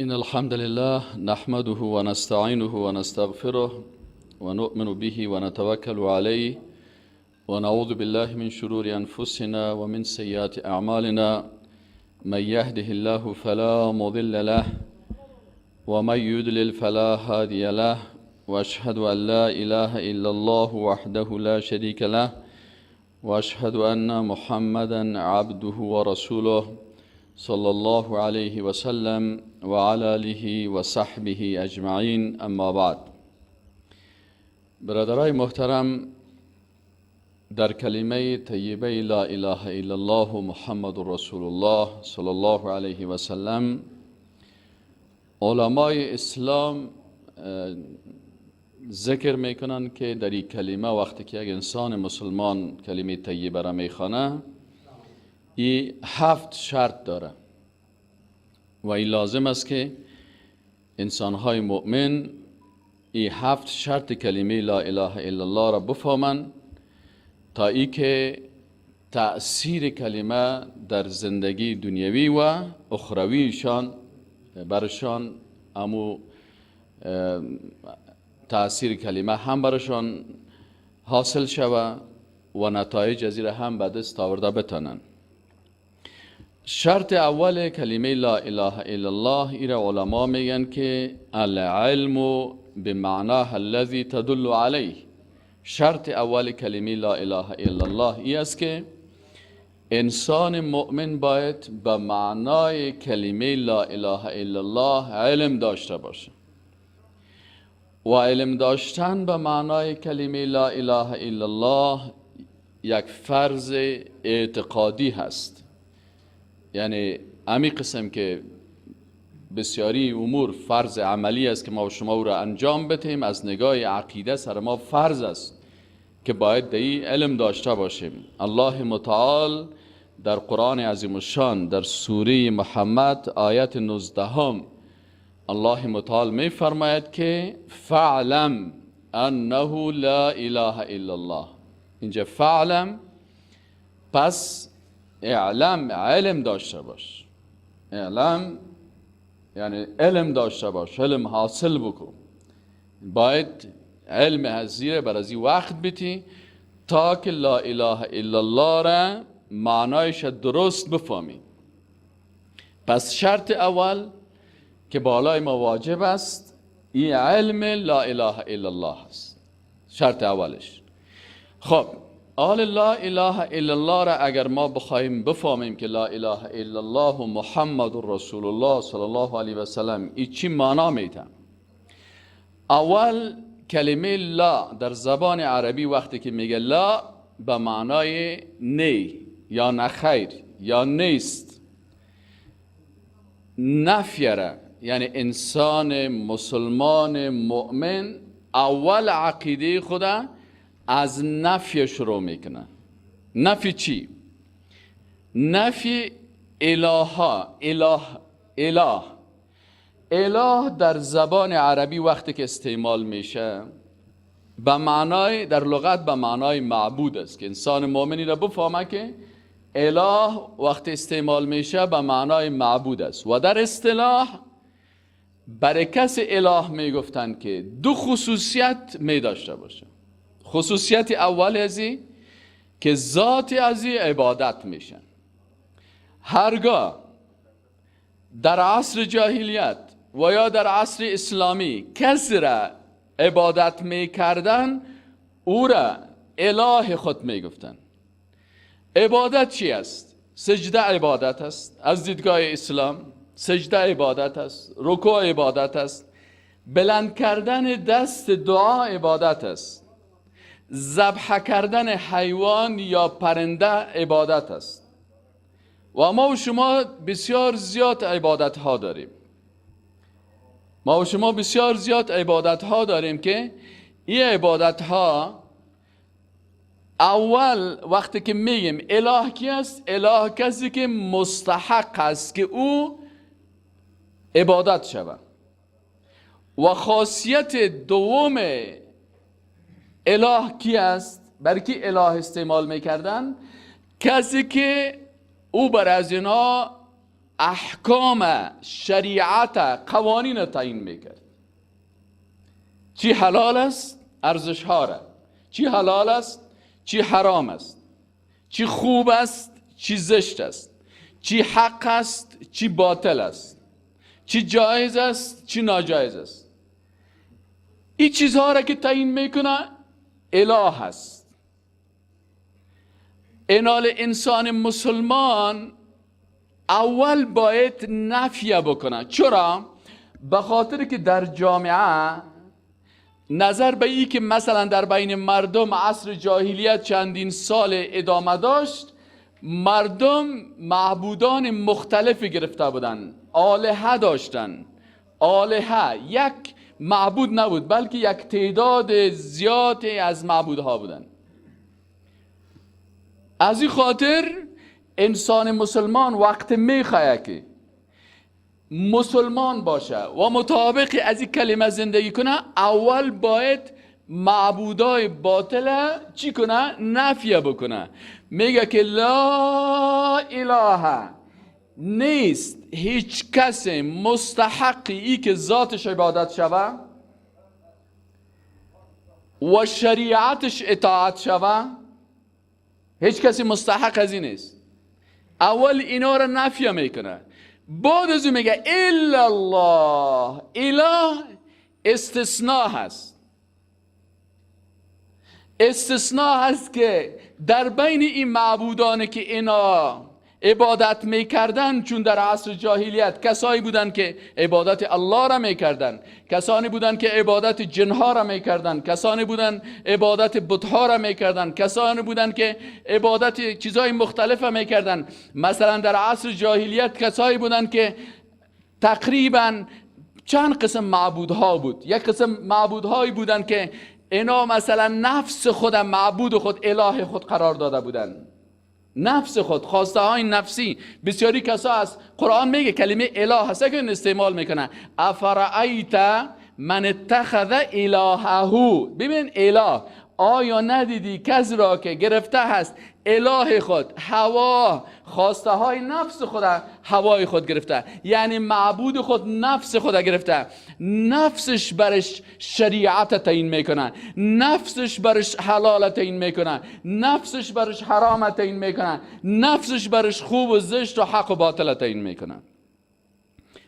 إن الحمد لله نحمده ونستعينه ونستغفره ونؤمن به ونتوكل عليه ونعوذ بالله من شرور أنفسنا ومن سيئات أعمالنا، من يهده الله فلا مضل له ومن يضلل فلا هادي له، وأشهد أن لا إله إلا الله وحده لا شريك له، وأشهد أن محمدا عبده ورسوله صلى الله عليه وسلم وعلى آله وصحبه اجمعین. اما بعد، برادرای محترم، در کلمه طیبه لا اله الا الله محمد رسول الله صلی الله علیه و سلم، علمای اسلام ذکر میکنن که در این کلمه وقتی که یک انسان مسلمان کلمه طیبه را میخوانه، این 7 شرط داره و این لازم است که انسانهای مؤمن این 7 شرط کلمه لا اله الا الله را بفهمند تا ای که تأثیر کلمه در زندگی دنیوی و اخرویشان برشان، امو تأثیر کلمه هم برشان حاصل شوه و نتایج از هم به دست آورده بتانند. شرط اول کلمه لا اله الا الله، ایره علما میگن که العلم بمعناه الذي تدل علیه. شرط اول کلمه لا اله الا الله ای است که انسان مؤمن باید به معنای کلمه لا اله الا الله علم داشته باشه و علم داشتن به معنای کلمه لا اله الا الله یک فرض اعتقادی هست. یعنی امی قسم که بسیاری امور فرض عملی است که ما و شما او را انجام بدهیم، از نگاه عقیده سر ما فرض است که باید در علم داشته باشیم. الله متعال در قرآن عظیم الشان در سوره محمد آیت 19 الله متعال می فرماید که فعلم انه لا اله الا الله. اینجا فعلم، پس اعلم، علم داشته باش. اعلم یعنی علم داشته باش، علم حاصل بکن. باید علم هزیره بر از این وقت بیتی تا که لا اله الا الله را معنایش درست بفهمی. پس شرط اول که بالای ما واجب است این علم لا اله الا الله است، شرط اولش. خب آل لا اله الا الله را اگر ما بخواهیم بفهمیم که لا اله الا الله و محمد رسول الله صلی الله علیه و سلم ای چی معنا میده، اول کلمه لا در زبان عربی وقتی که میگه لا به معنای نی یا نخیر یا نیست، نفی را، یعنی انسان مسلمان مؤمن اول عقیده خدا از نفی شروع میکنه. نفی چی؟ نفی اله. اله، اله، اله در زبان عربی وقتی که استعمال میشه به معنای، در لغت به معنای معبود است که انسان مؤمنی را بفهمه که اله وقتی استعمال میشه به معنای معبود است. و در اصطلاح برای کس اله میگفتن که دو خصوصیت می داشته باشه. خصوصیت اول ازی که ذات ازی عبادت میشن. هرگاه در عصر جاهلیت و یا در عصر اسلامی کسی را عبادت میکردن، او را اله خود میگفتن. عبادت چی است؟ سجده عبادت است. از دیدگاه اسلام سجده عبادت است، رکوع عبادت است، بلند کردن دست دعا عبادت است، ذبح کردن حیوان یا پرنده عبادت است. و ما و شما بسیار زیاد عبادت ها داریم. ما و شما بسیار زیاد عبادت ها داریم که این عبادت ها اول وقتی که میگیم اله کی است؟ اله کسی که مستحق است که او عبادت شود. و خاصیت دوم اله کی است؟ برای کی اله استعمال میکردن؟ کسی که او بر از اینا احکام شریعت، قوانین تعیین میکرد. چی حلال است؟ ارزش ها را. چی حلال است؟ چی حرام است؟ چی خوب است؟ چی زشت است؟ چی حق است؟ چی باطل است؟ چی جایز است؟ چی ناجایز است؟ این چیزها را که تعیین میکنه اله است. اینال انسان مسلمان اول باید نفیه بکنه. چرا؟ به خاطر که در جامعه نظر به ای که مثلا در بین مردم عصر جاهلیت چندین سال ادامه داشت، مردم معبودان مختلفی گرفته بودند، آلهه داشتن. آلهه یک معبود نبود، بلکه یک تعداد زیادی از معبودها بودند. از این خاطر انسان مسلمان وقت میخواه که مسلمان باشه و مطابق از این کلمه زندگی کنه، اول باید معبودای باطل چی کنه؟ نفیه بکنه. میگه که لا اله نیست هیچ کس مستحقی ای که ذاتش عبادت شوه و شریعتش اطاعت شوه، هیچ کسی مستحق از این نیست. اول اینا را نفیه میکنه، بعد از اون میگه الا الله. اله استثناء هست، استثناء هست که در بین این معبودان که اینا عبادت میکردن، چون در عصر جاهلیت کسایی بودن که عبادت الله را میکردن، کسانی بودن که عبادت جنها را میکردن، کسانی بودن عبادت بتها را میکردن، کسانی بودن که عبادت چیزهای مختلف را میکردن. مثلا در عصر جاهلیت کسایی بودن که تقریبا چند قسم معبودها بود. یک قسم معبودهایی بودن که اینا مثلا نفس خود معبود خود، اله خود قرار داده بودن، نفس خود، خواسته های نفسی. بسیاری کسا از قرآن میگه کلمه اله هست که استعمال میکنه، افرأیت من اتخذ الهه. ببین اله، آیا ندیدی کس را که گرفته هست اله خود، هوا، خواسته های نفس خود، هوای خود گرفته، یعنی معبود خود نفس خود گرفته، نفسش برش شریعت تعیین میکنه، نفسش برش حلال تعیین میکنه، نفسش برش حرام تعیین میکنه، نفسش برش خوب و زشت و حق و باطل تعیین میکنه.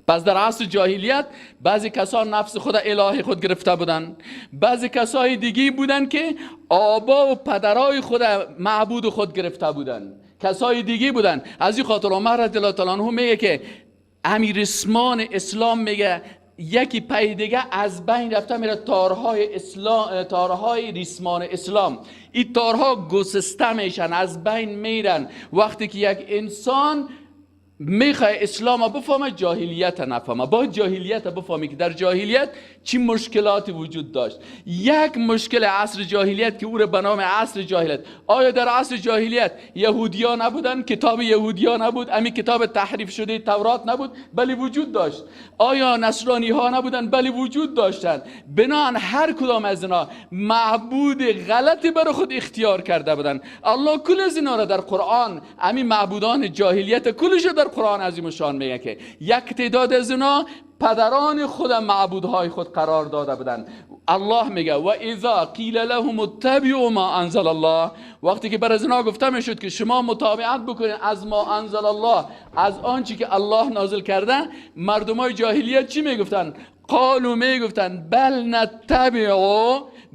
پس در عصر جاهلیت بعضی کسان نفس خود اله خود گرفته بودن، بعضی کسای دیگه بودن که آبا و پدرای خود معبود خود گرفته بودن، کسای دیگه بودن. از این خاطر عمر رضی الله تعالی عنه میگه که امیر اسمان اسلام میگه یکی پی دیگه از بین رفته میره تارهای اسلام، تارهای ریسمان اسلام، این تارها گسسته میشن، از بین میرن. وقتی که یک انسان میخوای اسلام بفهمه، جاهلیت نفهمه. باید جاهلیت بفهمی که در جاهلیت چی مشکلاتی وجود داشت. یک مشکل عصر جاهلیت که او رو به نام عصر جاهلیت، آیا در عصر جاهلیت یهودیا نبودن؟ کتاب یهودیا نبود؟ امی کتاب تحریف شده تورات نبود؟ بلی وجود داشت. آیا نصرانی ها نبودن؟ بلی وجود داشتن. بنان هر کدام از اینا معبود غلطی برای خود اختیار کرده بودن. الله کل از اینا را در قرآن، امی معبودان جاهلیت کلش در قرآن عظیم شان میگه که یک تعداد از اینا پدران خود معبودهای خود قرار داده بودن. الله میگه و اذا قیل لهم اتبعوا ما انزل الله، وقتی که بر از اینا گفته میشد که شما متابعت بکنید از ما انزل الله، از آنچه که الله نازل کرده، مردمای جاهلیت چی میگفتن؟ قالو میگفتن بل نتبع،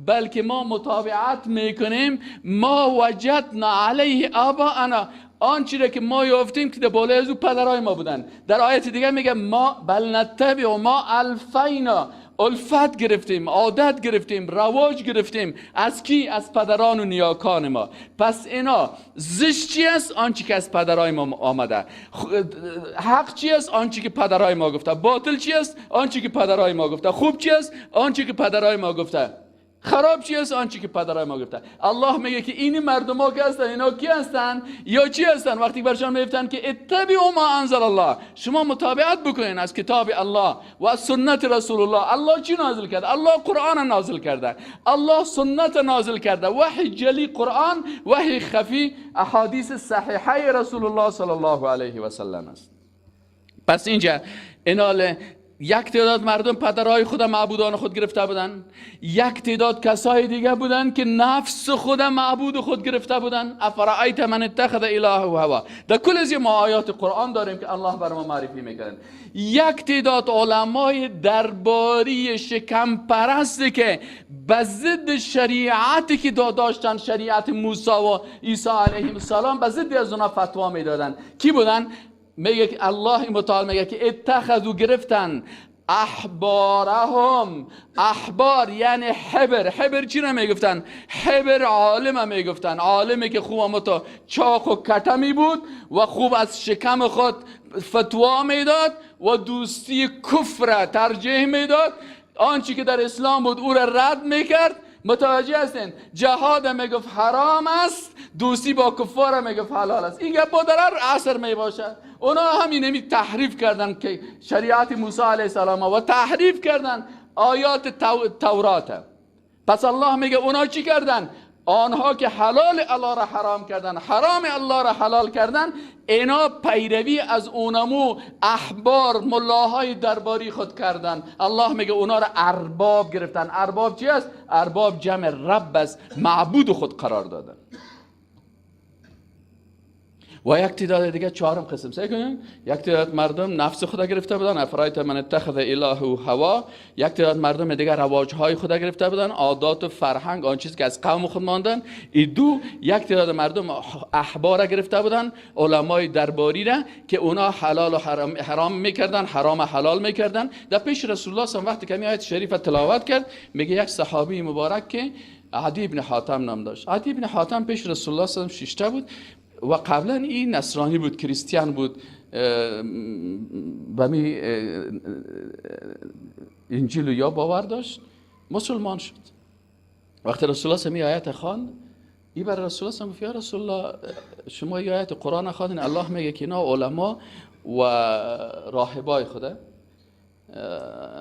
بلکه ما متابعت میکنیم، ما وجدنا علیه آباءنا، آنچه را که ما یافتیم که در بالای از او پدرای ما بودن. در آیت دیگه میگه ما بل نتبع ما الفینا، الفت گرفتیم، عادت گرفتیم، رواج گرفتیم از کی؟ از پدران و نیاکان ما. پس اینا زشت چی است؟ آنچه که از پدرای ما آمده. حق چی است؟ آنچه که پدرای ما گفته. باطل چی است؟ آنچه که پدرای ما گفته. خوب چی است؟ آنچه که پدرای ما گفته. خراب چی است؟ آنچه که پدرای ما گفته. الله میگه که این مردم ها که هستن، اینا کی هستن یا چی هستن؟ وقتی برشان میگفتن که اتبعوا ما انزل الله، شما متابعت بکنین از کتاب الله و از سنت رسول الله. الله چی نازل کرده؟ الله قرآن نازل کرده، الله سنت نازل کرده، وحی جلی قرآن، وحی خفی احادیث صحیحه رسول الله صلی الله علیه و سلم است. پس اینجا اینال یک تعداد مردم پدرهای خود معبودان خود گرفته بودن، یک تعداد کسای دیگه بودن که نفس خود معبود خود گرفته بودن. افرأیت من اتخذ الهه هوا. در کل از ما آیات قرآن داریم که الله بر ما معرفی میکنن. یک تعداد علمای درباری شکم پرستی که به ضد شریعتی که داشتن، شریعت موسی و عیسی علیه السلام، به ضد از اونا فتوا میدادن. کی بودن؟ میگه که الله متعال میگه که اتخذوا گرفتن احبارهم. احبار یعنی حبر. حبر چی را میگفتن؟ حبر عالم میگفتن، عالمی که خوب متا چاق و کتمی بود و خوب از شکم خود فتوا میداد و دوستی کفر ترجیح میداد، آنچه که در اسلام بود او را رد میکرد. متوجه هستین؟ جهاد میگفت حرام است، دوستی با کفار میگفت حلال است. این گپ در هر عصر میباشه. اونا همین همی تحریف کردن که شریعت موسی علیه السلام و تحریف کردن آیات تورات. پس الله میگه اونا چی کردن؟ آنها که حلال الله را حرام کردن، حرام الله را حلال کردن، اینا پیروی از اونمو احبار ملاهای درباری خود کردن. الله میگه اونا را ارباب گرفتن. ارباب چی است؟ ارباب جمع رب است، معبود خود قرار دادن. و یک تعداد دیگه چهارم قسم سعی کنین، یک تعداد مردم نفس خود گرفته بودن، افرایت من اتخذ الهه هوا. یک تعداد مردم دیگه رواج های خود گرفته بودن، عادات و فرهنگ، آن چیزی که از قوم خود ماندن. این دو، یک تعداد مردم احبار گرفته بودن، علمای درباری را که اونا حلال و حرام میکردن، حرام حلال میکردن. در پیش رسول الله صلی وقتی که می آیت شریف تلاوت کرد، میگه یک صحابی مبارک که عدی بن حاتم نام داشت، عدی بن حاتم پیش رسول الله صلی الله علیه و ششته بود و قبلا این نصرانی بود، کریستیان بود، به می انجیل یا باور داشت، مسلمان شد. وقتی رسول الله می آیت خواند، ای بر رسول الله گفت یا رسول الله شما ای آیت قرآن خواندین، الله میگه که اینا علما و راهبای خوده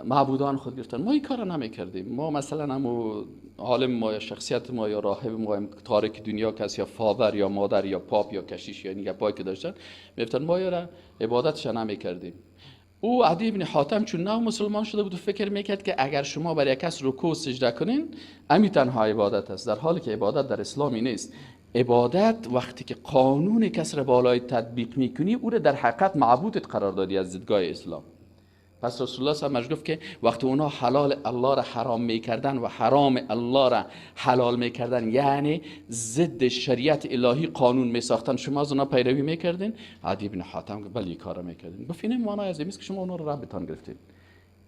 معبودان خود گرفتن، ما این کار نمیکردیم. ما مثلا همو عالم ما یا شخصیت ما یا راهب ما تارک دنیا کس یا فادر یا مادر یا پاپ یا کشیش یا این گپایی که داشتن میگفتن ما یارا عبادتش نمیکردیم. او عدی بن حاتم چون نو مسلمان شده بود و فکر میکرد که اگر شما برای کس رکوع و سجده کنین امی تنها عبادت است، در حالی که عبادت در اسلامی نیست. عبادت وقتی که قانون کس را بالای تطبیق میکنی او را در حقیقت معبودت قرار دادی از دیدگاه اسلام. پس رسول الله صلی الله علیه و گفت که وقتی اونا حلال الله را حرام میکردن و حرام الله را حلال میکردن، یعنی ضد شریعت الهی قانون میساختن، شما از اونا پیروی میکردین؟ عدی بن حاتم گفت بله کارا میکردین. گفت این معنای از این است که شما اونا را ربتان گرفتید.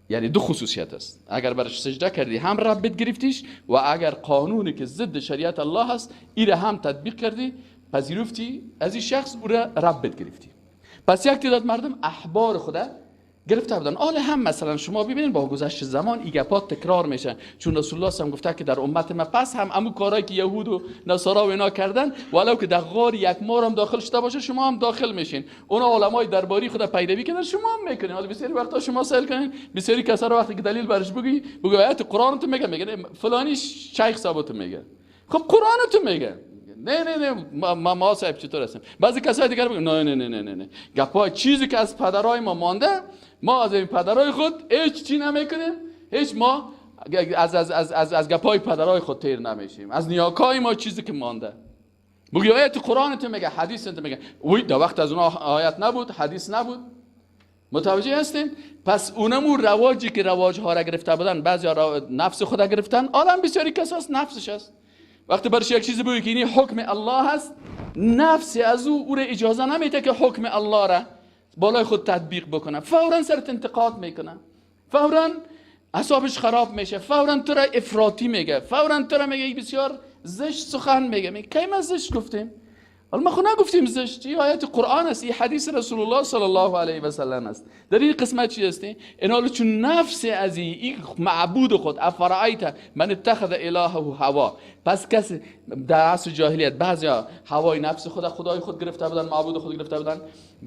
یعنی دو خصوصیت است، اگر برش سجده کردی هم ربت گرفتیش و اگر قانونی که ضد شریعت الله است این را هم تطبیق کردی، پذیرفتی از این شخص، او را ربت گرفتی. پس یک تعداد مردم احبار خدا گرفته بودن. آل هم مثلا شما ببینید با گذشت زمان این گپات تکرار میشه، چون رسول الله صلی گفته که در امت ما پس هم امو کارهایی که یهود و نصارا و اینا کردن، ولو که در غار یک مار هم داخل شده باشه شما هم داخل میشین. اونا علمای درباری خود پیروی کردن، شما هم میکنین. حالا بسیاری وقتا شما سوال کنین بسیاری کسا رو وقتی که دلیل برش بگی، بگو آیت قرآن تو میگه، میگه فلانی شیخ صاحب تو میگه، خب قرآن تو میگه. نه نه نه ما صاحب چطور هستیم؟ بعضی کسای دیگر میگن نه نه نه نه نه گپای چیزی که از پدرای ما مانده، ما از این پدرای خود هیچ چی نمیکنیم، هیچ ما از از از از از گپای پدرای خود تیر نمیشیم، از نیاکای ما چیزی که مانده. بگی آیت قرآن تو میگه، حدیث تو میگه. وی در وقت از اونها آیت نبود، حدیث نبود. متوجه هستین؟ پس اونمو رواجی که رواج ها را گرفته بودن، بعضی نفس خود گرفتن، عالم بسیاری کساس نفسش است. وقتی برش یک چیزی بگی که این حکم الله هست، نفس از او را اجازه نمیده که حکم الله را بالای خود تطبیق بکنه، فورا سرت انتقاد میکنه، فورا اعصابش خراب میشه، فورا تو را افراطی میگه، فورا تو را میگه بسیار زشت سخن میگه. میگه کی ما زشت گفتیم؟ حالا ما خو نگفتیم زشت، این آیت قرآن است، این حدیث رسول الله صلی الله علیه و سلم است. در این قسمت چی هستی؟ اینا چون نفس از این معبود خود، افرایت من اتخذ الهه هوا، پس کسی در عصر جاهلیت بعضیا هوای نفس خود خدای خود گرفته بودن، معبود خود گرفته بودن،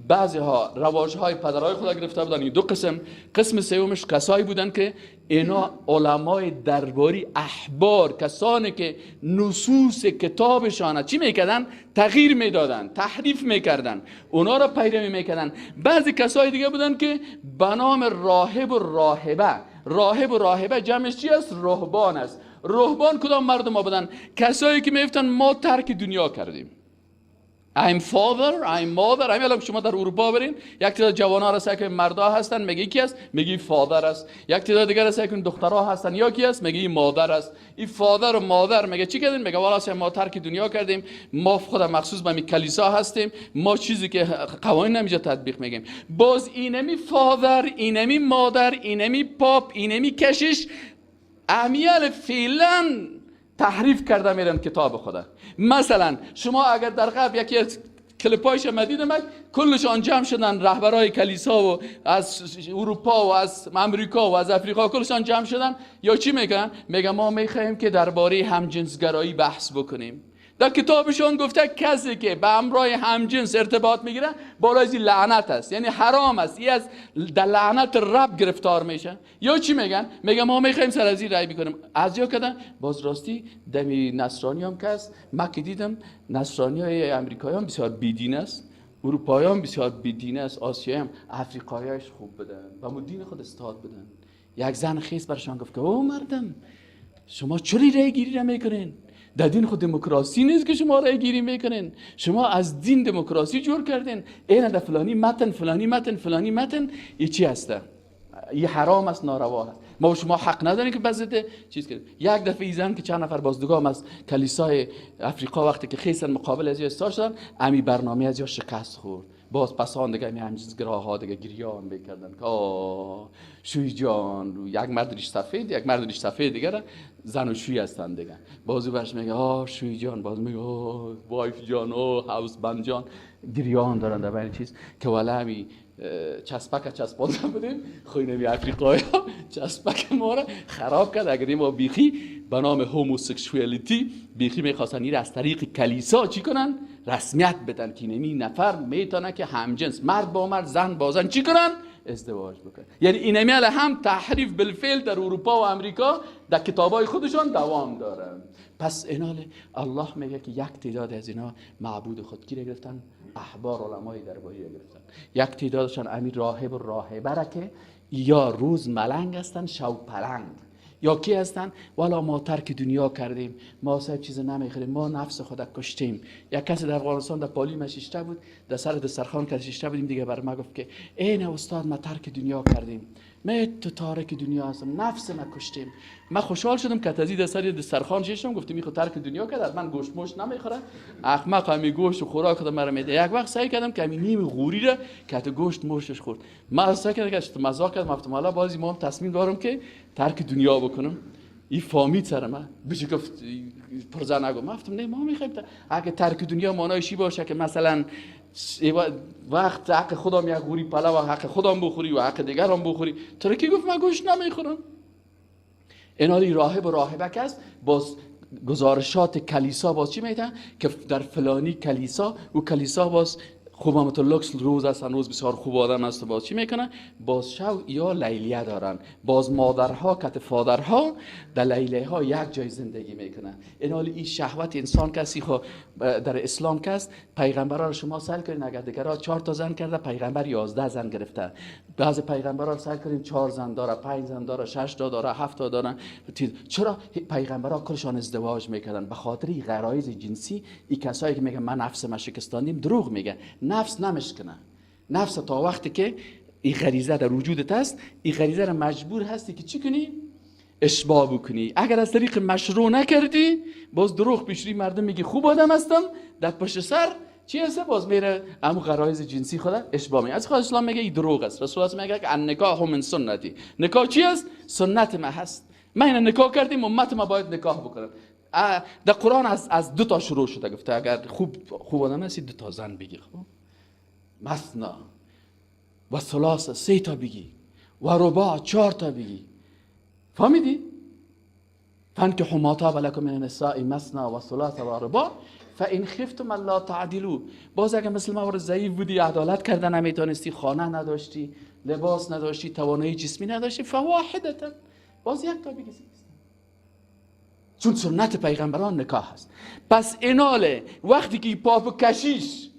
بعضی ها رواج های پدرای خود گرفته بودن. این دو قسم. قسم سومش کسایی بودن که اینا علمای درباری، احبار، کسانی که نصوص کتابشان چی میکردن؟ تغییر میدادن، تحریف میکردن، اونا را پیروی میکردن. بعضی کسای دیگه بودن که به نام راهب و راهبه، راهب و راهبه جمعش چی است؟ رهبان است. رهبان کدام مردم ها بودن؟ کسایی که میگفتن ما ترک دنیا کردیم. I'm father, I'm mother. همین الان شما در اروپا برین یک تعداد جوان‌ها را سعی کنید مردا هستن، میگه کی است؟ میگه father است. یک تعداد دیگر را سعی کنید دخترها هستن، یا کی است؟ میگه مادر است. این father و مادر میگه چی کردین؟ میگه والا ما ترک دنیا کردیم، ما خود مخصوص به کلیسا هستیم، ما چیزی که قوانین نمیشه تطبیق میگیم. باز اینمی father، اینمی مادر، اینمی پاپ، اینمی کشش امیال فعلا تحریف کرده میرن کتاب خدا. مثلا شما اگر در غرب یکی از کلپایش ما دیدم کلشان جمع شدن، رهبرای کلیسا و از اروپا و از امریکا و از افریقا کلشان جمع شدن، یا چی میگن؟ میگن ما میخواهیم که درباره همجنسگرایی بحث بکنیم. در کتابشون گفته کسی که به همراه همجنس ارتباط میگیره بالای از لعنت است، یعنی حرام است، این از در لعنت رب گرفتار میشه. یا چی میگن؟ میگن ما میخوایم سر از این رای بکنیم. از یا کردن باز راستی دمی نصرانی هم که است، ما که دیدم نصرانی های امریکایی هم بسیار بیدین است، اروپایی هم بسیار بیدین است، آسیایی هم، افریقاییش خوب بدن و مو دین خود استاد بدن. یک زن خیس برشان گفت که او مردم شما چرا رای گیری را میکنین؟ در دین خود دموکراسی نیست که شما رای گیری میکنین، شما از دین دموکراسی جور کردین. این در فلانی متن، فلانی متن، فلانی متن، این چی هسته؟ این حرام است، ناروا است. ما و شما حق نداریم که بزده چیز کنیم. یک دفعه ایزن که چند نفر بازدگام از کلیسای افریقا وقتی که خیسن مقابل از استاد شدن، امی برنامه از یا شکست خورد. باز پسان دیگه می همجنسگراها دیگه گریان میکردن که آه شوی جان، یک مرد ریش سفید، یک مرد ریش سفید دیگه زن و شوی هستن دیگه. بازو برش میگه آه شوی جان، باز میگه آه wife جان، آه husband جان، گریان دارن در بین چیز که والا همی چسبک چسبانده بودیم، خوی افریقایی ها چسبک ما را خراب کرد. اگر ما بیخی به نام homosexuality بیخی میخواستن این از طریق کلیسا چی کنن؟ رسمیت بدن که اینمی نفر میتونه که همجنس، مرد با مرد، زن با زن چی کنن؟ ازدواج بکنن. یعنی اینمی هم تحریف بالفعل در اروپا و امریکا در کتابای خودشان دوام دارن. پس اینال الله میگه که یک تعداد از اینا معبود خود کی گرفتن؟ احبار علمای درباری گرفتن. یک تعدادشان امیر راهب و راهبه را که یا روز ملنگ هستن شو پلنگ، یا کی هستن؟ والا ما ترک دنیا کردیم، ما صاحب چیز نمیخوریم، ما نفس خود کشتیم. یک کسی در افغانستان در پالی ما شیشته بود، در سر دسترخوان که شیشته بودیم دیگه، بر ما گفت که این استاد ما ترک دنیا کردیم، ما تو تارک دنیا هستم، نفس ما کشتیم. من خوشحال شدم که تزید در سر دسترخوان شیشتم، گفتم میخو ترک دنیا کرد، من گوشت مشت نمیخورم، احمق همی گوشت و خوراک خود مرا میده. یک وقت سعی کردم که همین نیم غوری را که تو گوشت مشتش خورد، من سعی کردم که مزاق کردم، گفتم حالا بازی ما هم تصمیم دارم که ترک دنیا بکنم. این فامید سر من بشه گفت پرزه نگو. من گفتم نه ما میخوایم اگه ترک دنیا معنایش باشه که مثلا وقت حق خودم یک غوری پلو و حق خودم بخوری و حق دیگران بخوری، تو کی گفت من گوشت نمیخورم؟ اینا راهب و راهبه است. باز گزارشات کلیسا باز چی میتن که در فلانی کلیسا و کلیسا باز خوب هم تو لوکس روز هستن، روز بسیار خوب آدم است، باز چی میکنن؟ باز شو یا لیلیه دارن، باز مادرها کت فادرها در لیلیه ها یک جای زندگی میکنن. این حال این شهوت انسان کسی خو در اسلام کس پیغمبرا رو شما سأل کنین، اگر دیگرها 4 تا زن کرده، پیغمبر 11 زن گرفته. بعضی پیغمبرا رو سأل کنین 4 زن داره، 5 زن داره، 6 تا داره، 7 تا دارن. چرا پیغمبرا کلشان ازدواج میکردن؟ به خاطر غرایز جنسی. این کسایی که میگن من نفس ما شکستاندیم دروغ میگن. نفس نمشکنه. نفس تا وقتی که این غریزه در وجودت هست، این غریزه را مجبور هستی که چی کنی؟ اشباع بکنی. اگر از طریق مشروع نکردی، باز دروغ پیشری مردم میگی خوب آدم هستم، در پشت سر چی هست؟ باز میره همون غرایز جنسی خود اشباع میکنه. از خود اسلام میگه این دروغ است. رسول الله میگه که النکاح من سنتی. نکاح چی است؟ سنت ما هست. ما اینو نکاح کردیم، امت ما باید نکاح بکنن. در قرآن از 2 تا شروع شده، گفته اگر خوب آدم هستی 2 تا زن بگی، خب مثنا و ثلاثه 3 تا بگی و رباع 4 تا بگی. فهمیدی؟ فانکحوا ما طاب لکم من النساء مثنی و ثلاث و رباع فان خفتم الا تعدلوا. باز اگه مثل ما ضعیف بودی، عدالت کردن نمیتونستی، خانه نداشتی، لباس نداشتی، توانایی جسمی نداشتی، فواحدة، باز یک تا بگی، چون سنت پیغمبران نکاح هست. پس ایناله وقتی که پاپ کشیش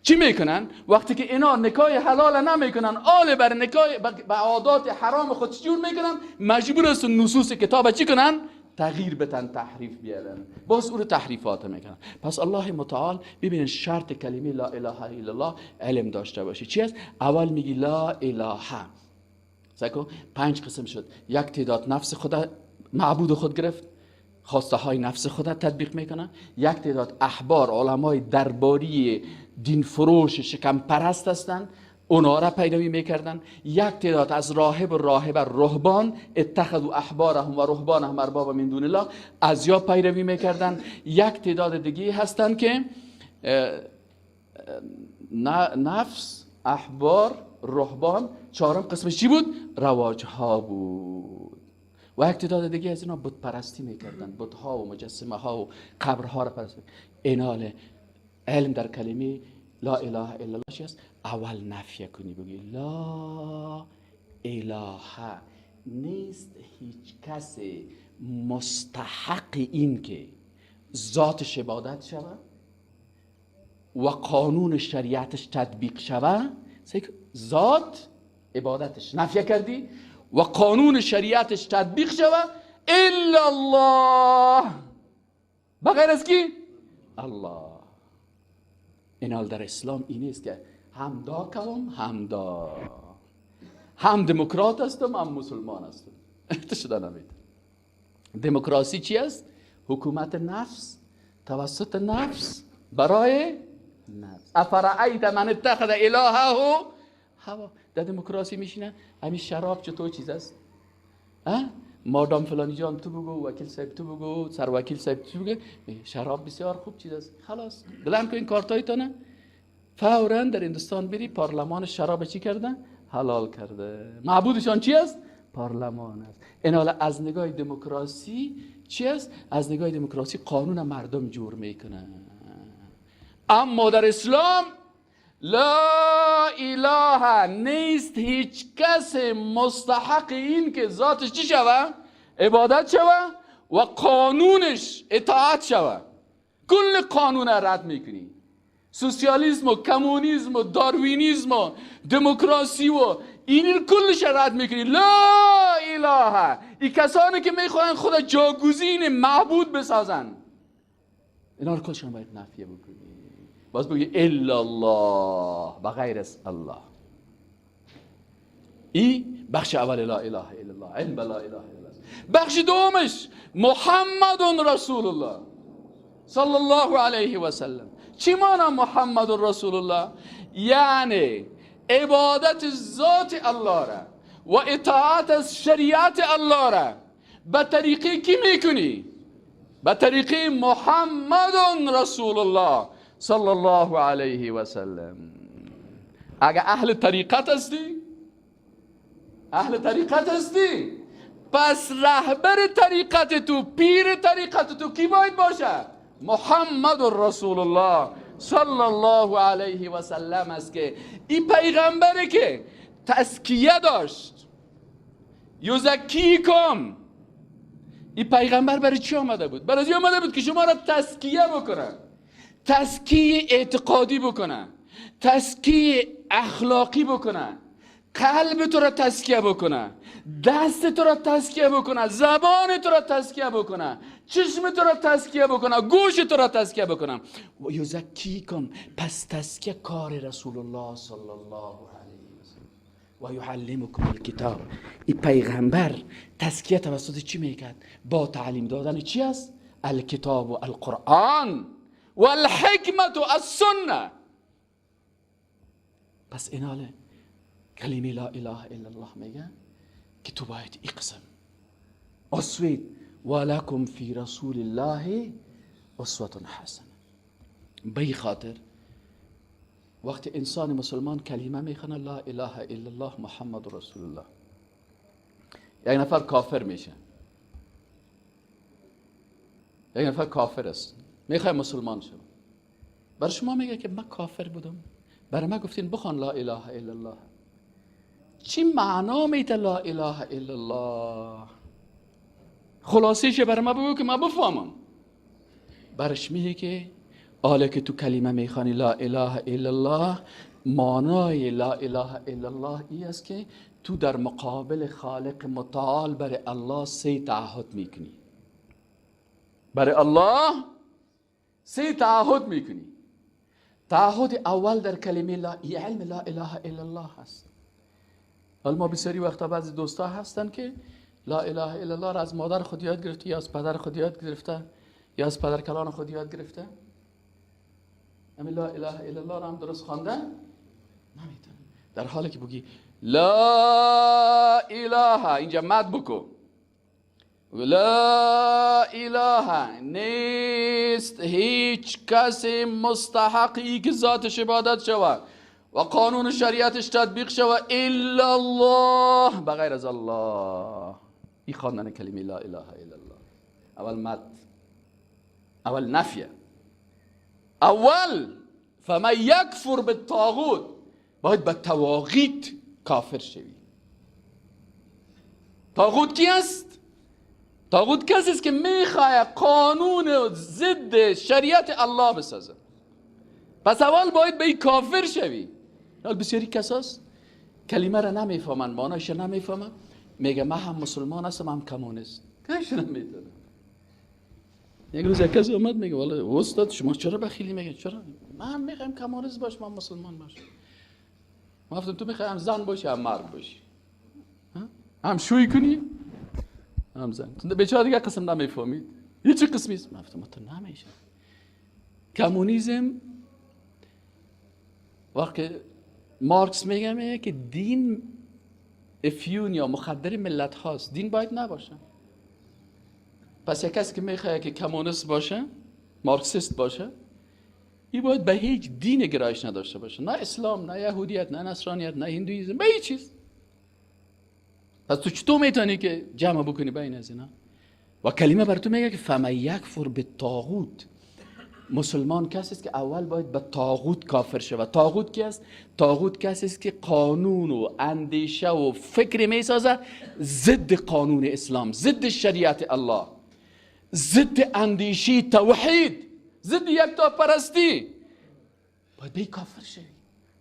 چی میکنن؟ وقتی که اینا نکاح حلال نمیکنن، آل بر نکاح به عادات حرام خود چجور میکنن؟ مجبور است نصوص کتاب چی کنن؟ تغییر بتن، تحریف بیارن، باز او رو تحریفات میکنن. پس الله متعال ببینن شرط کلمه لا اله الا الله علم داشته باشی چی است؟ اول میگی لا اله. سکو 5 قسم شد. یک تعداد نفس خود معبود خود گرفت، خواسته های نفس خود تطبیق میکنه. یک تعداد احبار، علمای درباری دین فروش شکم پرست هستند، اونا را پیروی میکردن. یک تعداد از راهب و راهبه رهبان، اتخذوا احبارهم و رهبانهم اربابا من دون الله، از یا پیروی میکردن. یک تعداد دیگه هستند که نفس، احبار، رهبان، چهارم قسمش چی بود؟ رواج ها بود. و یک تعداد دیگه از اینا بت پرستی میکردن، بت ها و مجسمه ها و قبرها را پرستی. اینال علم در کلمه لا اله الا الله چی است؟ اول نفی کنی، بگی لا اله، نیست هیچ کس مستحق این که ذاتش عبادت شود و قانون شریعتش تطبیق شود. ذات عبادتش نفی کردی و قانون شریعتش تطبیق شود، الا الله، بغیر از کی؟ الله. اینال در اسلام این است که هم دا کوم، هم دا، هم دموکرات هستم، هم مسلمان هستم. شده نمید. دموکراسی چی است؟ حکومت نفس توسط نفس برای نفس. افرأیت من اتخذ الهه هوا. در دموکراسی میشینه همین شراب چطور چیز است؟ مادام فلانی جان تو بگو، وکیل صاحب تو بگو، سروکیل صاحب تو بگو، شراب بسیار خوب چیز است. خلاص بلند کن کارتایتانه. فوراً در هندوستان بری پارلمان شراب چی کرده؟ حلال کرده. معبودشان چی است؟ پارلمان است. این حالا از نگاه دموکراسی چی است؟ از نگاه دموکراسی قانون مردم جور میکنه. اما در اسلام لا اله، نیست هیچ کس مستحق این که ذاتش چی شوه؟ عبادت شوه و قانونش اطاعت شوه. کل قانون رد میکنی. سوسیالیسم و کمونیسم و داروینیسم و دموکراسی و این کلش رد میکنی. لا اله. این کسانی که میخوان خود جاگزین معبود بسازن، اینا رو کلشون باید نفیه بکنی. باز بگی الا الله، بغیر از الله. ای بخش اول لا اله الا الله، علم لا اله الا الله. بخش دومش محمد رسول الله صلی الله علیه و سلم. چی معنی محمد رسول الله؟ یعنی عبادت ذات الله را و اطاعت از شریعت الله را به طریقی کی میکنی؟ به طریقی محمد رسول الله صلی الله علیه و سلم. اگه اهل طریقت هستی، اهل طریقت هستی، پس رهبر طریقت تو، پیر طریقت تو کی باید باشه؟ محمد رسول الله صلی الله علیه و سلم است که این پیغمبره که تزکیه داشت، یزکیکم. این پیغمبر برای چی آمده بود؟ برای آمده بود که شما را تزکیه بکنه، تزکیه اعتقادی بکنه، تزکیه اخلاقی بکنه، قلب تو را تزکیه بکنه، دست تو را تزکیه بکنه، زبان تو را تزکیه بکنه، چشم تو را تزکیه بکنه، گوش تو را تزکیه بکنه. و یزکیکم. پس تزکیه کار رسول الله صلی الله علیه و سلم. و یعلمکم الکتاب. این پیغمبر تزکیه توسط چی میکرد؟ با تعلیم دادن چی است؟ الکتاب و القرآن و الحکمت و السنه. پس ایناله کلمه لا اله الا الله میگه که تو باید این قسم اسوه، ولکم فی رسول الله اسوه حسنه. به خاطر وقتی انسان مسلمان کلمه میخونه لا اله الا الله محمد رسول الله، یک نفر کافر میشه، یک نفر کافر است، میخوای مسلمان شد، بر شما میگه که من کافر بودم، برای من گفتین بخوان لا اله الا الله. چی معنا میده لا اله الا الله؟ خلاصیش برای من بگو که من بفهمم. برش میگه که حالا که تو کلمه میخوانی لا اله الا الله، معنای لا اله الا الله ای است که تو در مقابل خالق متعال برای الله سه تعهد میکنی. برای الله سه تعهد میکنی. تعهد اول در کلمه لا، علم لا اله الا الله هست. حالا ما بسیاری وقتا بعضی دوستا هستن که لا اله الا الله را از مادر خود یاد گرفته، یا از پدر خود یاد گرفته، یا از پدر کلان خود یاد گرفته. همین لا اله الا الله را هم درست خوانده نمیتونه. در حالی که بگی لا اله، اینجا مد بکو، لا اله، نیست هیچ کسی مستحقی که ذاتش عبادت شود و قانون شریعتش تطبیق شود الا الله، بغیر از الله. این خواندن کلمه لا اله الا الله، اول مد، اول نفیه، اول فمن یکفر بالطاغوت، باید به طواغیت کافر شوی. طاغوت کی است؟ طاغوت کسی است که میخواد قانون ضد شریعت الله بسازه. پس اول باید به این کافر شوی. بسیاری کساست کلمه را نمیفهمن، معنایش نمیفهمن، میگه من هم مسلمان هستم هم کمونیست. کاش نمیدونه. یک روز یک کسی اومد میگه والا استاد شما چرا بخیلی؟ میگه چرا؟ من هم میخوایم کمونیست باش، من مسلمان باش. من گفتم تو میخوای هم زن باشی هم مرد باشی، هم شوی کنی هم زن. تو بیچاره دیگه قسم نمیفهمید، هیچ قسمی است. من گفتم تو نمیشه. کمونیسم وقتی مارکس میگه که دین افیون یا مخدر ملت هاست، دین باید نباشه. پس یک کسی که میخواد که کمونیست باشه، مارکسیست باشه، این باید به هیچ دین گرایش نداشته باشه، نه اسلام، نه یهودیت، نه نصرانیت، نه هندویزم، به هیچ چیز. پس تو چطور میتونی که جمع بکنی بین از اینا؟ و کلمه بر تو میگه که فمن یکفر بالطاغوت. مسلمان کسی است که اول باید به طاغوت کافر شود. طاغوت کی است؟ طاغوت کسی است که قانون و اندیشه و فکر میسازه ضد قانون اسلام، ضد شریعت الله، ضد اندیشه توحید، ضد یکتاپرستی. باید به کافر شوی.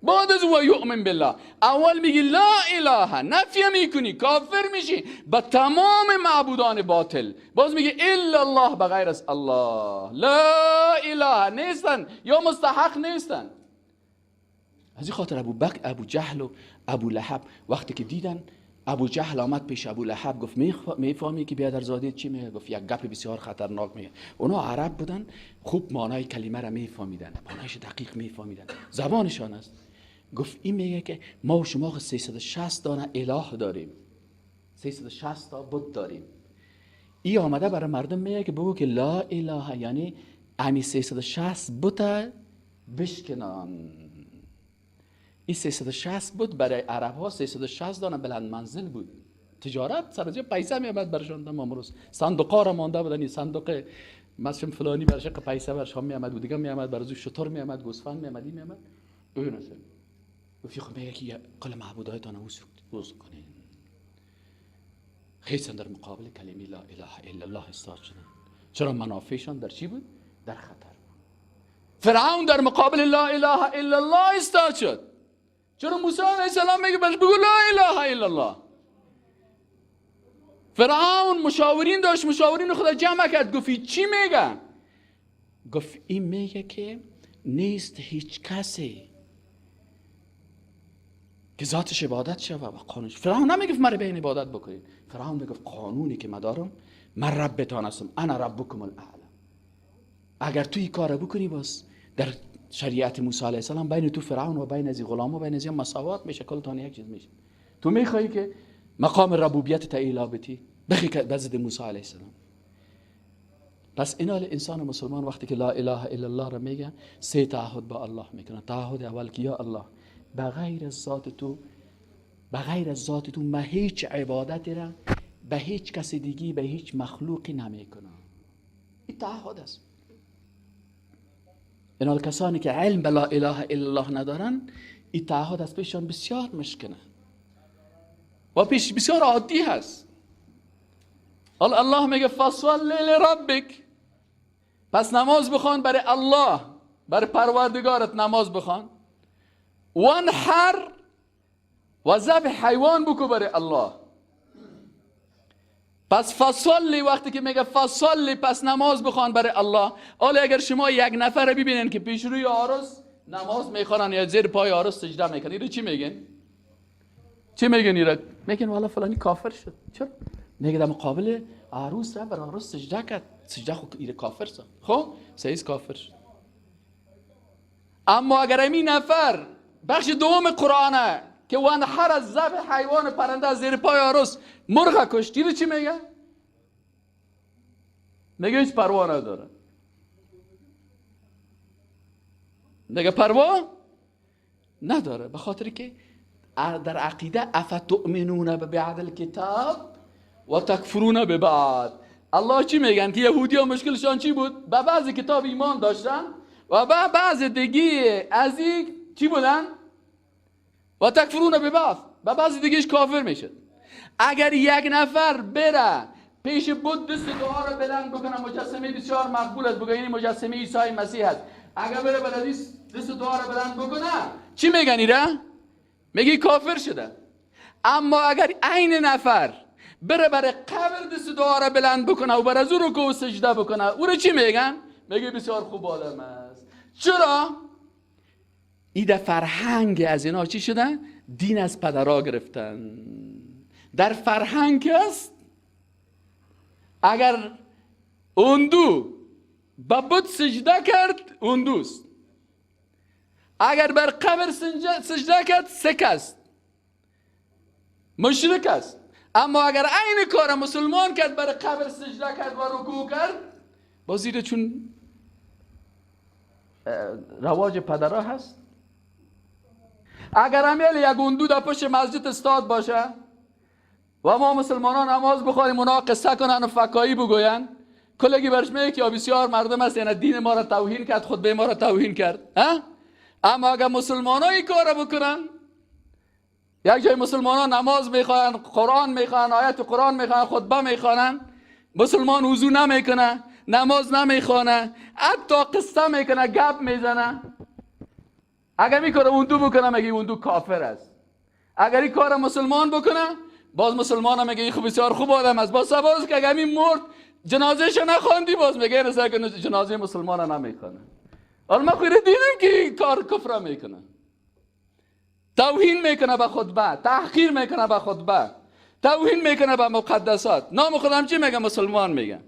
بعد از او یؤمن بالله، اول میگی لا اله، نفی میکنی، کافر میشی به تمام معبودان باطل. باز میگی الا الله، بغیر از الله لا اله نیستن یا مستحق نیستن. از این خاطر ابو بکر، ابو جهل و ابو لهب وقتی که دیدن ابو جهل آمد پیش ابو لهب، گفت میفهمی که بیادرزاده چی میگه؟ گفت یک گپ بسیار خطرناک میگه. اونا عرب بودن، خوب معنای کلمه را میفهمیدن، معنایش دقیق میفهمیدن، زبانشان است. گفت این میگه که ما و شما 360 دانه اله داریم، 360 تا بت داریم. این آمده برای مردم میگه که بگو که لا اله، یعنی امی 360 بت بشکنان. این 360 بود برای عرب ها 360 دانه بلند منزل بود. تجارت سر از پیسه میامد برشان. تمام روز صندوق ها را مانده بودن، این صندوق مثلا فلانی برش پیسه برش میامد و دیگه میامد، برای شتر میامد، گوسفند میامد، این میامد. اون اصلا گفت خب میگه که قل معبودایتان اوز کنین. خیلی در مقابل کلمه لا اله الا الله استاد شدن. چرا؟ منافعشان در چی بود؟ در خطر بود. فرعون در مقابل لا اله الا الله استاد شد. چرا موسی علیه السلام میگه بهش بگو لا اله الا الله؟ فرعون مشاورین داشت، مشاورین خدا جمع کرد، گفت چی میگه؟ گفت این میگه که نیست هیچ کسی که ذاتش عبادت شوه و قانونش. فرعون نمیگفت مرا به این عبادت بکنید، فرعون میگفت قانونی که من دارم، من ربتان هستم، انا ربکم الاعلی. اگر تو این کار بکنی باز در شریعت موسی علیه السلام بین تو فرعون و بین از غلام و بین از مساوات میشه، کلتان یک چیز میشه. تو میخوای که مقام ربوبیت تعیلا بتی بخی که بزد موسی علیه السلام. پس اینال انسان مسلمان وقتی که لا اله الا الله را میگه، سه تعهد با الله میکنه. تعهد اول که یا الله بغیر از ذات تو، بغیر از ذات تو من هیچ عبادتی را به هیچ کس دیگی، به هیچ مخلوقی نمیکنم. این تعهد است. اینا کسانی که علم به لا اله الا الله ندارن، این تعهد از پیششان بسیار مشکنه و پیش بسیار عادی هست. الله میگه فصل لربک، پس نماز بخوان برای الله، برای پروردگارت نماز بخوان. وانحر، و ذبح حیوان بکو برای الله. پس فصلی، وقتی که میگه فصلی، پس نماز بخوان برای الله. حالا اگر شما یک نفر ببینین که پیش روی عروس نماز میخوانن یا زیر پای عروس سجده میکنن، اینو چی میگن؟ چی میگن اینا؟ میگن والا فلانی کافر شد. چرا؟ میگه در مقابل عروس را بر عروس سجده کرد، سجده خو ایره کافر شد. خب سیز کافر شد. اما اگر این نفر بخش دوم قرآنه که وانحر از ذبح حیوان پرنده از زیر پای عروس مرغ کشت، اینو چی میگه؟ میگه هیچ پروا نداره. میگه پروا نداره، به خاطر که در عقیده افتؤمنون ببعض الکتاب و تکفرون ببعض. الله چی میگن که یهودی ها مشکلشان چی بود؟ به بعض کتاب ایمان داشتن و به بعض دیگه از این چی بودن؟ و تکفرون ببعض، به بعض دیگهش کافر میشد. اگر یک نفر بره پیش بت دست دعا رو بلند بکنه، مجسمه بسیار مقبول است، بگه این مجسمه عیسی مسیح است، اگر بره بلدی دست دعا رو بلند بکنه، چی میگن ایره؟ میگه کافر شده. اما اگر عین نفر بره برای قبر دست دعا رو بلند بکنه و بر از او رکوع و سجده بکنه، او رو چی میگن؟ میگه بسیار خوب آدم است. چرا؟ ایده فرهنگ از اینا چی شده؟ دین از پدرها گرفتن. در فرهنگ است اگر اندو به بت سجده کرد اندوست، اگر بر قبر سجده کرد سک است، مشرک است. اما اگر عین کار مسلمان کرد، بر قبر سجده کرد و رکوع کرد، باز زیره چون رواج پدرها هست. اگر امیل یک اندو در پشت مسجد استاد باشه و ما مسلمانان نماز بخوانیم، اونا قصه کنن و فکایی بگوین، کلگی برش میگه که بسیار مردم است، یعنی دین ما را توهین کرد، خطبه ما را توهین کرد. اما اگر مسلمان ها این کار بکنن، یک جای مسلمان ها نماز میخوانن، قرآن میخوانن، آیت قرآن میخوانن، خطبه میخوانن، مسلمان وضو نمیکنه، نماز نمیخوانه، حتی قصه میکنه، گپ میزنه، اگر میکنه اون دو بکنه میگه اون دو کافر است. اگر این کار مسلمان بکنه، باز مسلمان هم میگه این خوب بسیار خوب آدم است. باز سباز که اگر این مرد جنازهش نخواندی، باز میگه این که جنازه مسلمان نمیخوانه. حالا ما خیلی دیدیم که کار کفر میکنه، توهین میکنه به خطبه، تحقیر میکنه به خطبه، توهین میکنه به مقدسات. نام خودم چی میگه؟ مسلمان میگه.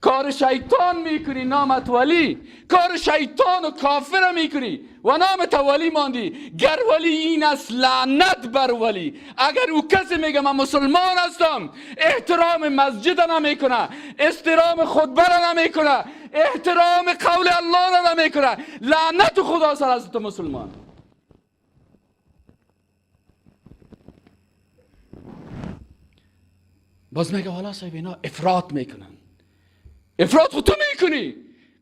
کار شیطان میکنی نامت ولی، کار شیطان و کافر میکنی و نام تولی ماندی. گر ولی این است لعنت بر ولی. اگر او کسی میگه من مسلمان هستم، احترام مسجد نمیکنه، احترام خطبه را نمیکنه، احترام قول الله را نمیکنه، لعنت خدا سر از تو مسلمان. باز میگه والا صاحب اینا افراط میکنن. افراط خود تو میکنی،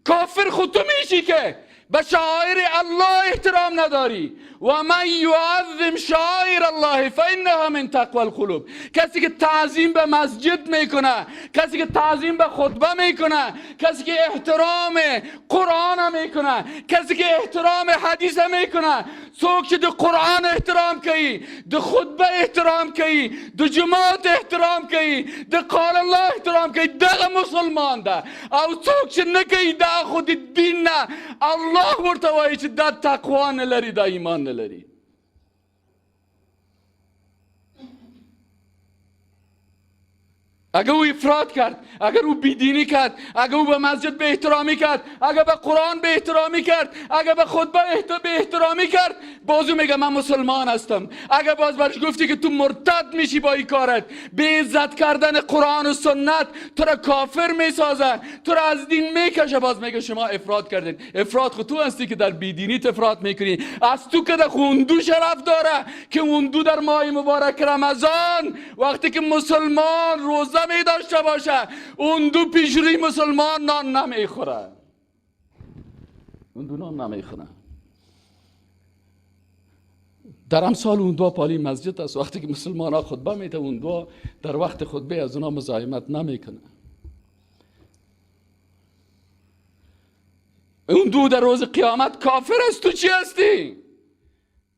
کافر خود تو میشی که به شعائر الله احترام نداری. و من یعظم شعائر الله فانها من تقوی القلوب. کسی که تعظیم به مسجد میکنه، کسی که تعظیم به خطبه میکنه، کسی که احترام قرآن میکنه، کسی که احترام حدیث میکنه، څوک چې د قرآن احترام کوي، د خطبه احترام کوي، د جماعت احترام کوي، د قال الله احترام کوي، دغه مسلمان ده. او څوک چې نه کوي دا خو د دین نه الله ورته وایي چې دا تقوا نه لري، دا ایمان نه لري. اگر او افراط کرد، اگر او بیدینی کرد، اگر او به مسجد به احترامی کرد، اگر به قرآن به احترامی کرد، اگر به خطبه به احترامی کرد، بازو میگه من مسلمان هستم. اگر باز برش گفتی که تو مرتد میشی با این کارت، به عزت کردن قرآن و سنت تو را کافر میسازه، تو را از دین میکشه، باز میگه شما افراط کردین. افراط خود تو هستی که در بیدینی افراط میکنی. از تو که در خوندو شرف داره که خوندو در ماه مبارک رمضان وقتی که مسلمان روزه می داشته باشه، اون دو پیشروی مسلمان نان نمیخوره، اون دو نان نمیخوره. در امثال اون دو پالی مسجد است، وقتی که مسلمان ها خطبه میده اون دو در وقت خطبه از اونا مزاحمت نمیکنه. اون دو در روز قیامت کافر است، تو چی هستی؟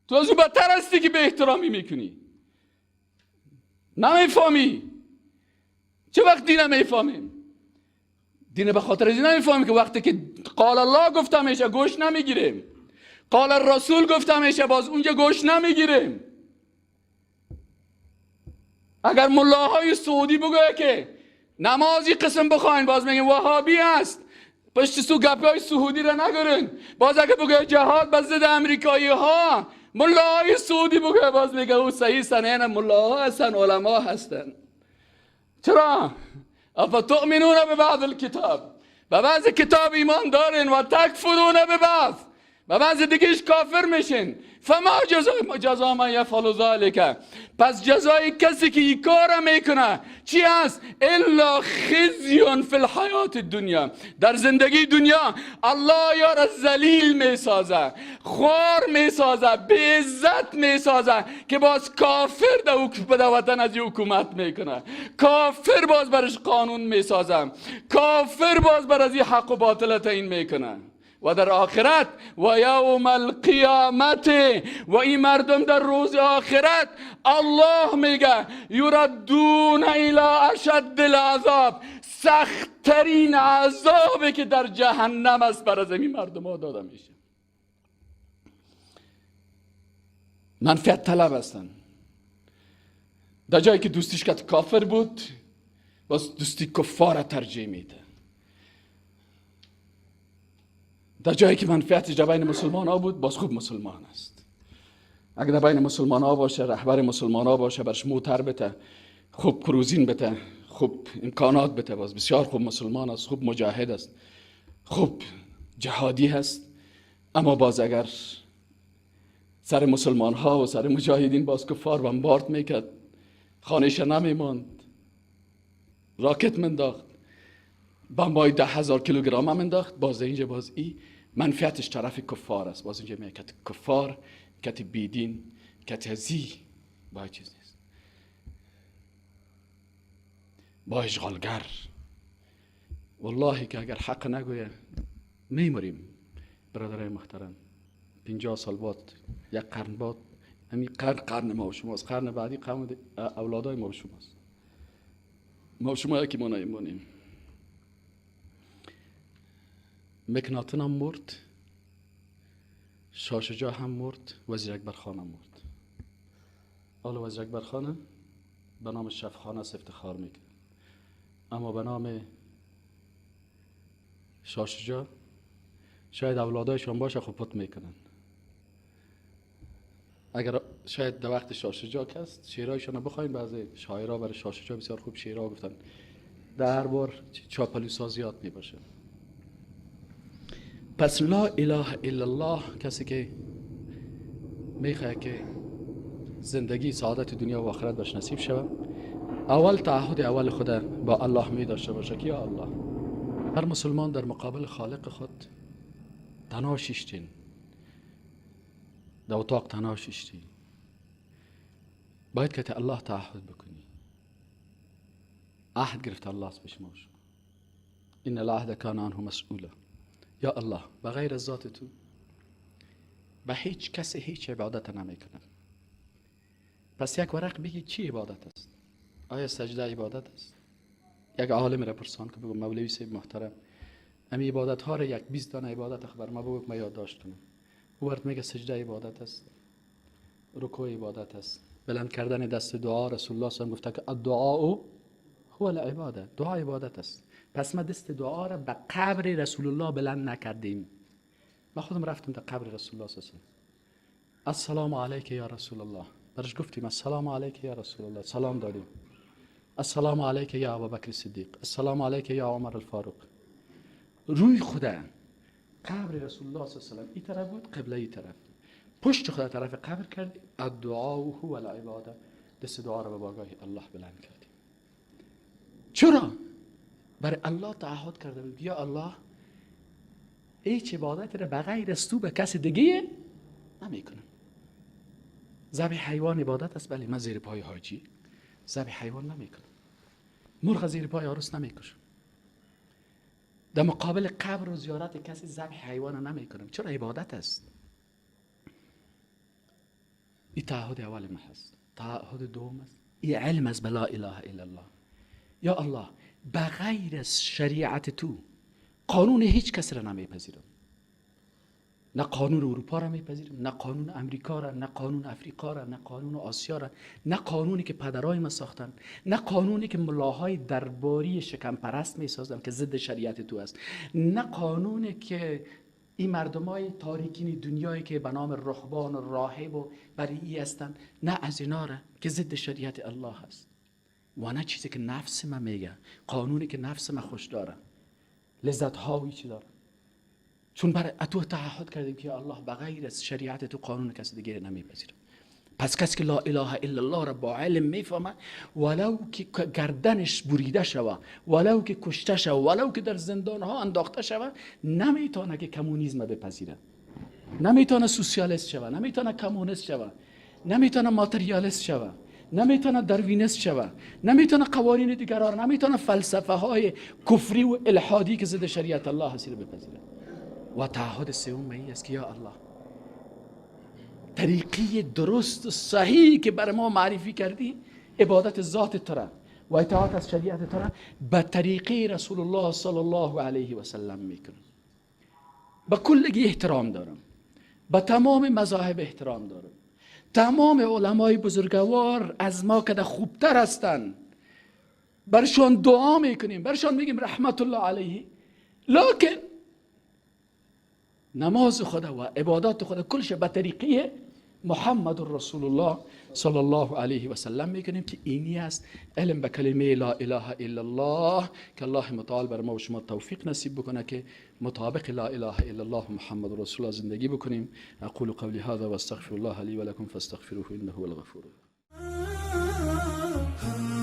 تو از او بدتر هستی که به احترامی میکنی. نمیفهمی. چه وقت دین نمیفهمیم؟ دین به خاطر از این نمیفهمیم که وقتی که قال الله گفته میشه گوش نمیگیریم، قال الرسول گفته میشه باز اونجا گوش نمیگیریم. اگر ملاهای سعودی بگویه که نمازی قسم بخواین، باز میگیم وهابی است، پشت سو گپی های سعودی را نگرین. باز اگه بگویه جهاد به ضد امریکایی ها، ملاهای سعودی بگویه باز میگه او صحیح سنه، ملاها هستن، علما هستن. چرا؟ افتؤمنون ببعض الکتاب، به بعض کتاب ایمان دارین و تکفرون ببعض، و بعض دیگهش کافر میشین. فما جزا من یفعل ذلک، پس جزای کسی که این کار میکنه چی است؟ الا خزی فی الحیات الدنیا. در زندگی دنیا الله یار ذلیل میسازه، خوار میسازه، بی عزت میسازه که باز کافر در وطن از حکومت میکنه، کافر باز برش قانون میسازه، کافر باز بر از حق و باطل تعیین میکنه. و در آخرت و یوم القیامت، و این مردم در روز آخرت الله میگه یردون الی اشد العذاب، سختترین عذابی که در جهنم است بر از این مردم ها داده میشه. منفعت طلب هستن. در جایی که دوستیش که کافر بود باز دوستی کفار ترجیح میده. در جایی که منفعتش در بین مسلمان ها بود باز خوب مسلمان است. اگر در بین مسلمان ها باشه، رهبر مسلمان ها باشه، برش موتر بته، خوب کروزین بته، خوب امکانات بته، باز بسیار خوب مسلمان است، خوب مجاهد است، خوب جهادی هست. اما باز اگر سر مسلمان ها و سر مجاهدین باز کفار بمبارد میکرد، خانهش نمیماند، راکت منداخت، بمبای 10,000 کیلوگرم هم انداخت، باز اینجا باز ای منفعتش طرف کفار است. باز اینجا میگه کت کفار، کت بیدین، کت هزی، با چیز نیست، با اشغالگر. والله که اگر حق نگویه میمریم برادرای محترم. 50 سال بعد، یک قرن بعد، همین قرن قرن ما و شماست، قرن بعدی قرن اولادای ما و شماست. ما و شما یکی ما نمیمانیم. مکناتن هم مرد، شاه هم مرد، وزیر اکبر خان هم مرد. حالا وزیر اکبر خان به نام شفخانه است افتخار میکنه، اما به نام شاه شجاع شاید اولادایشان باشه خب پت میکنن. اگر شاید در وقت شاه شجاع کست شعرهایشان رو بخواین، بعضی شاعرها برای شاه شجاع بسیار خوب شعرها گفتن، در هر بار چاپلوسا زیاد میباشه. پس لا اله الا الله، کسی که میخواد که زندگی سعادت دنیا و آخرت باش نصیب شود، اول تعهد اول خود با الله می داشته باشه که یا الله. هر مسلمان در مقابل خالق خود تنها شیشتین، در اتاق تنها شیشتی، باید که الله تعهد بکنی. عهد گرفت الله است به شما، ان العهد کان عنه مسئولا. یا الله بغیر از ذات تو به هیچ کسی هیچ عبادت نمیکنم. پس یک ورق بگی چی عبادت است؟ آیا سجده عبادت است؟ یک عالم را پرسان که بگو مولوی صاحب محترم امی عبادت ها را یک 20 دانه عبادت خبر ما بگو که من یادداشت کنم. او برات میگه سجده عبادت است، رکوع عبادت است، بلند کردن دست دعا. رسول الله صلی الله علیه و گفته که الدعاء هو العباده، دعا عبادت است. پس ما دست دعا را به قبر رسول الله بلند نکردیم. ما خودم رفتم در قبر رسول الله صلی الله علیه و السلام علیک یا رسول الله، برش گفتیم السلام علیک یا رسول الله، سلام دادیم. السلام علیک یا ابوبکر صدیق، السلام علیک یا عمر الفاروق. روی خدا قبر رسول الله صلی الله علیه و سلم این طرف بود، قبله این طرف، پشت خدا طرف قبر کردیم. الدعاء هو العباده، دست دعا را به بارگاه الله بلند کردیم. چرا؟ برای الله تعهد کرده بود یا الله هیچ عبادت را بغیر از تو به کس دیگه نمیکنم. ذبح حیوان عبادت است، بله، من زیر پای حاجی ذبح حیوان نمیکنم، مرغ زیر پای عروس نمیکشم، در مقابل قبر و زیارت کسی ذبح حیوان نمیکنم. چرا؟ عبادت است. این تعهد اول ما هست. تعهد دوم است، این علم است به لا اله الا الله. یا الله بغیر از شریعت تو قانون هیچ کس را نمیپذیرم، نه قانون اروپا را میپذیرم، نه قانون امریکا را، نه قانون افریقا را، نه قانون آسیا را، نه قانونی که پدرای ما ساختن، نه قانونی که ملاهای درباری شکم پرست میسازن که ضد شریعت تو است، نه قانونی که این مردمای تاریکین دنیایی که به نام رهبان و راهب و برای هستند، نه از اینا را که ضد شریعت الله است، و نه چیزی که نفس ما میگه، قانونی که نفس ما خوش داره، لذت هایی چی داره. چون برای تو تعهد کردیم که الله بغیر از شریعت تو قانون کسی دیگه نمیپذیره. پس کسی که لا اله الا الله را با علم میفهمه، ولو که گردنش بریده شوه، ولو که کشته شوه، ولو که در زندان ها انداخته شوه، نمیتونه که کمونیسم بپذیره، نمیتونه سوسیالیست شوه، نمیتونه کمونیست شوه، نمیتونه ماتریالیست شوه، نمیتونه داروینیست شوه، نمیتونه قوانین دیگران، نمیتونه فلسفه های کفری و الحادی که ضد شریعت الله هست بپذیره. و تعهد سوم ای است که یا الله طریقی درست و صحیح که بر ما معرفی کردی، عبادت ذات تو را و اطاعت از شریعت تو را به طریقه رسول الله صلی الله علیه و سلم میکنم. به کلگی احترام دارم، به تمام مذاهب احترام دارم، تمام علمای بزرگوار از ما که خوبتر هستند برشان دعا میکنیم، برشان میگیم رحمت الله علیه، لکن نماز خدا و عبادات خدا کلش به طریقه محمد رسول الله صلی الله علیه و سلم میکنیم که اینی است علم به کلمه لا اله الا الله، که الله متعال بر ما و شما توفیق نصیب بکنه که مطابق لا اله الا الله محمد رسول الله زندگی بکنیم. اقول قولی هذا و استغفر الله لی و لکم فاستغفروه انه هو الغفور الرحیم.